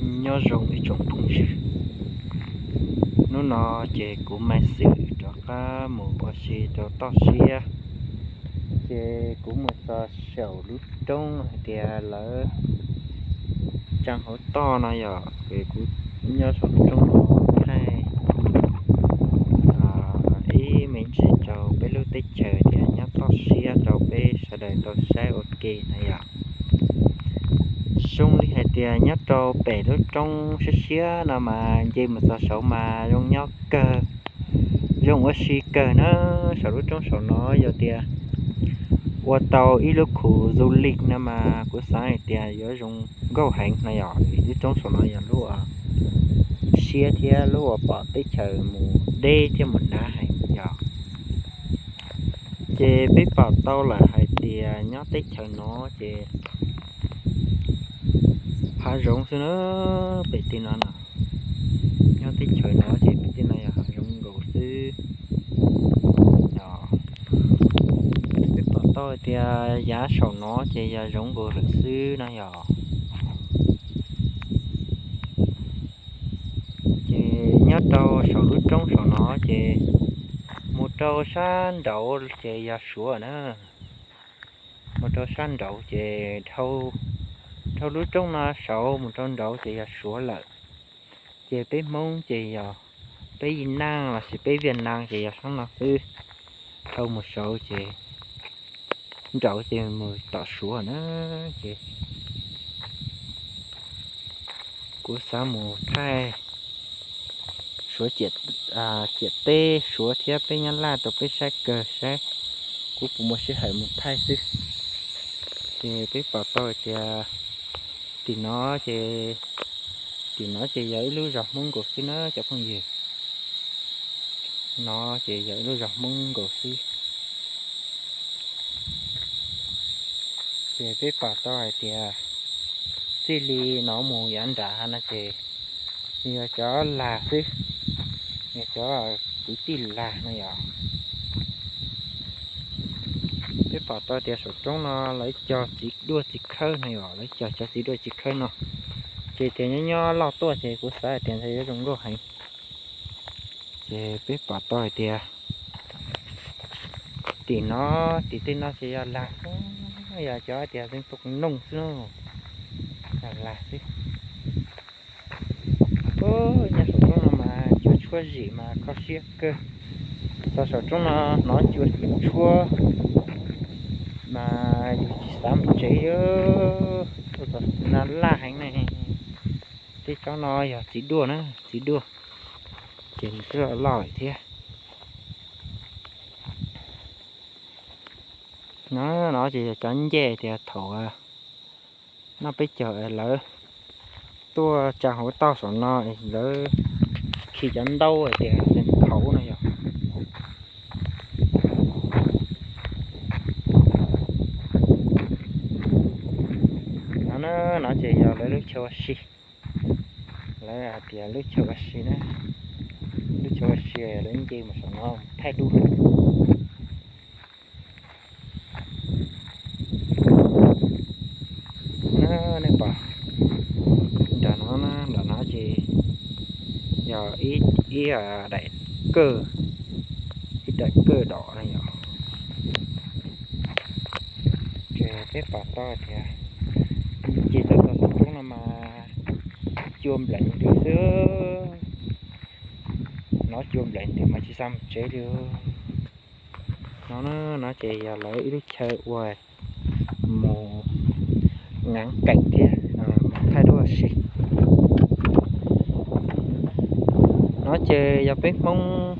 Nyob zoo ib tsoom phooj ywg, hnub no ces kuv Maiv Xwm rov qab mus ua si rau toj siab. Ces kuv mus txog saum lub roob hais tias lawv tsaa hauv toj no yog, ces kuv nyob saum lub roob no thaij ib me ntsis rau peb lub teb chaws tias nyob toj siab rau peb sawv daws tau saib ua ke na yom. Zoo li hais tias nyob rau pem lub roob siab siab no mas nce mus txog saud mas zoo nyob kawg, zoo ua si kawg na. Saum lub roob saum no yog tias ua tau ib lub khu du lịch no mas kuv xav hais tias yuav zoo nkauj heev no yom. Lub roob saum no yog lub siab thiab lub uas pom teb chaws mus deb thiab mus dav heev yom. Ces peb pom tau lawm hais tias nyob teb chaws no ces hav zoov xwb na, pem tej no no. Nyob teb chaws no ces pem tej no yog hav zoov nkaus xwb. Peb pom tau hais tias yav saum no ces yog zoov nkaus lawm xwb no yog. Ces nyob rau saum lub roob saum no ces mus rau sab nraud ces yog Suav na. Mus rau sab nraud ces dhau, dhau lub roob no saud mus rau nraud ces yog Suav lawm. Ces peb Hmoob ces yog peb Việt Nam lossis peb Việt Nam ces yog sab no xwb. Dhau mus saud ces nraud ces mus tom Suav na. Ces kuv xav mus thaij Suav ciam teb Suav thiab peb Nyab Laj rau peb saib kawg saib kuv puas muaj sij hawm mus thaij xwb. Ces peb pom tau hais tias tim no ces, tim no ces yog ib lub zos Hmoob nkaus xwb na cov phooj ywg. No ces yog ib lub zos Hmoob nkaus xwb. Ces peb pom tau hais tias txij li no mus yav nrad no ces yog cov Lag xwb, yog cov kwv tij Lag no yom. Peb pom tau tias saum roob no lawv cog txiv duaj txiv khawb no yom, lawv cog cov txiv duaj txiv khawb no. Ces tias nyob nyob loj tuaj ces kuv xav hais tias ntshai yuav zoo nkauj heev. Ces peb pom tau hais tias tim no, tim tej no ces yog Lag xwb, yog cov hais tias zeej tug noog xwb na, yog Lag xwb. Nyob saum roob no mas cua tshuab zim mas kho siab kawg. Txog saum roob no hnov cua tshuab mas yus tsis xav mus tsev li. Tuaj txog no laj heev ne. Tej tsob no yog txiv duaj na, txiv duaj, ces nws twb loj loj lawm thiab. No, no ces yog cov ncej tias thaum noj peb caug lawv tuaj tsa hauv toj saum no, lawv khi cov ntaub hais tias xeem khaum no yog. No, no ces yog lawv lub chaw ua si, lawv hais tias lub chaw ua si na, lub chaw ua si lawv nce mus saum no thaij dub. Nej pom nram no, nram no ces yog ib daim kawj, ib daim kawj dom no yom. Ces peb pom tau tias ces tau tau xov tooj no mas cua nplawm ntws xwb. No cua nplawm ntws mas tsis xav mus tsev li. No, no ces yog lawv ib lub chaw uas mus ngaav keem thiab mus thaij duab si. No ces yog peb Hmoob,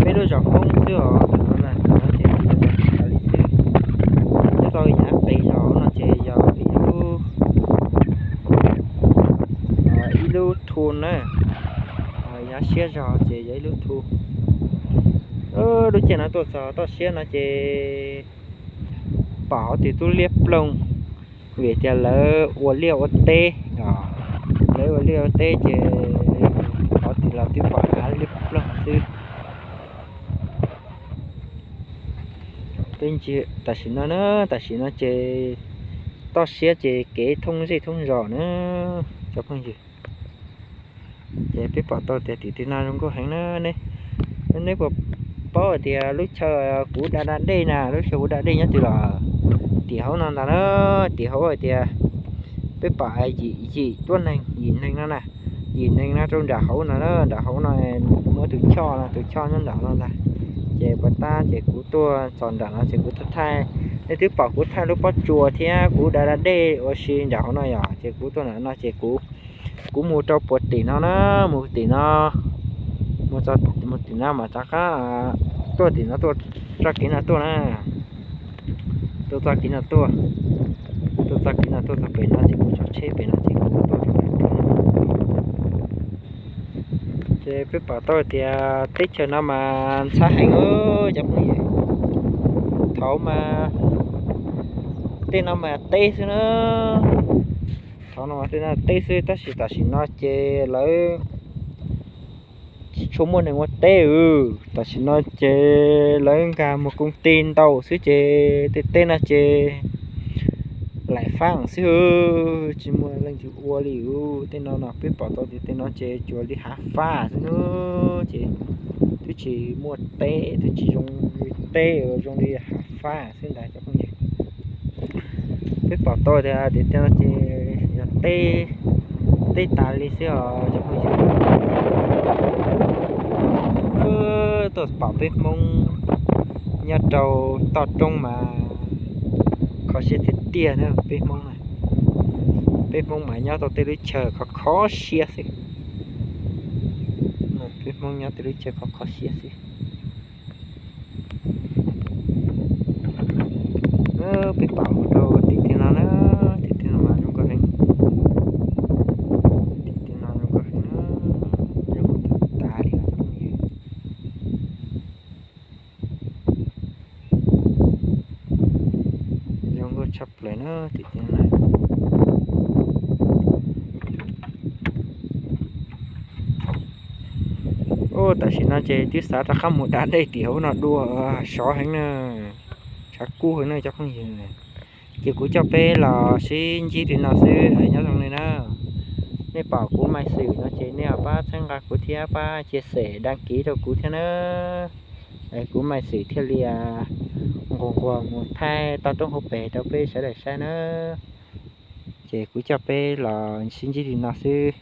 peb lub zos Hmoob xwb os. Tam no ces li xwb, nyob rau yav qis zos no ces yog ib lub, ib lub thu na, yav siab zog ces yog ib lub thu. Lub caij no tuaj txog toj siab no ces pom hauv twg tub liab ploog, vim tias lawv ua liaj ua teb, lawv ua liaj ua teb ces hauv twg los twb pom av liab ploog xwb. Peb ntsia tam sim no na, tam sim no ces toj siab ces kev thoob zej thoob zos na cov phooj ywg. Ces peb pom tau tias tim tim no zoo nkauj heev na. Neb puas paub hais tias lub chaw kuv da da dej na, lub chaw kuv da dej nyob twg los tim hauv no ntag na. Tim hauv hais tias peb pom yim, yim tuab neeg, yim neeg no na, yim neeg no rau nram hauv no na, nram hauv no muaj tus choj no, tus choj nyob nram no ntag. Ces puas tab ces kuv tuaj txog nram no ces kuv thaij, nej twb pom kuv thaij lub pob tsuas thiab kuv da da dej ua si nram hauv no yom, ces kuv tuaj nram no ces kuv, kuv mus rau puag tim no na, mus tim no, mus tim no mas rov qab tuaj tim no tuaj txoj kev no tuaj na, tuaj txoj kev no tuaj, tuaj txoj kev no tuaj txog pem no ces kuv tso tsheb pem no ces kuv tuaj rau pem no. Ces peb pom tau tias teb chaws no mas ntxhab heev cov phooj ywg. Thaum mas tej no mas teb xwb na, thaum no mas tej no teb xwb tab sis tam sim no ces lawv tsis tshua muaj neeg ua teb. Tam sim no ces lawv nkag mus koom ti ntau xwb ces tej teb no ces laim fab xwb, tsis muaj leej twg ua li. Tej no no peb pom tau tias tej no ces cuag li hav fab xwb na, ces twb tsis muaj teb, twb tsis zoo li teb, zoo li hav fab xwb ntag cov phooj ywg. Peb pom tau tias tim tej no ces yog teb, teb tas li xwb os cov phooj ywg. Tuaj pom peb Hmoob nyob rau toj roob mas kho siab tiag tiag na peb Hmoob na. Peb Hmoob mas nyob tau tej lub chaw kho kho siab xwb. Peb Hmoob nyob tej lub chaw kho kho siab xwb. Peb pom mus rau tim tej no na, tim tej no mas zoo nkauj heev. Tim tej no zoo nkauj heev, zoo nkauj tas tas li os cov phooj ywg. Zoo nkauj tshaj plaws na tim tej no na. Tam sim no ces twb xav rov qab mus da dej tim hauv no dua, sov heev na, tshav kub heev na cov phooj ywg. Ces kuv coj peb los sib ntsib li no xwb es nyob zoo li na. Nej pom kuv maj xwm no ces nej ho pab txhawb nqa kuv thiab pab cia xem dag kiv rau kuv thiab na. Es kuv maj xwm thiaj li nquag nquag mus thaij toj roob hauv pes rau peb sawv daws saib na. Ces kuv coj peb los sib ntsib li no xwb.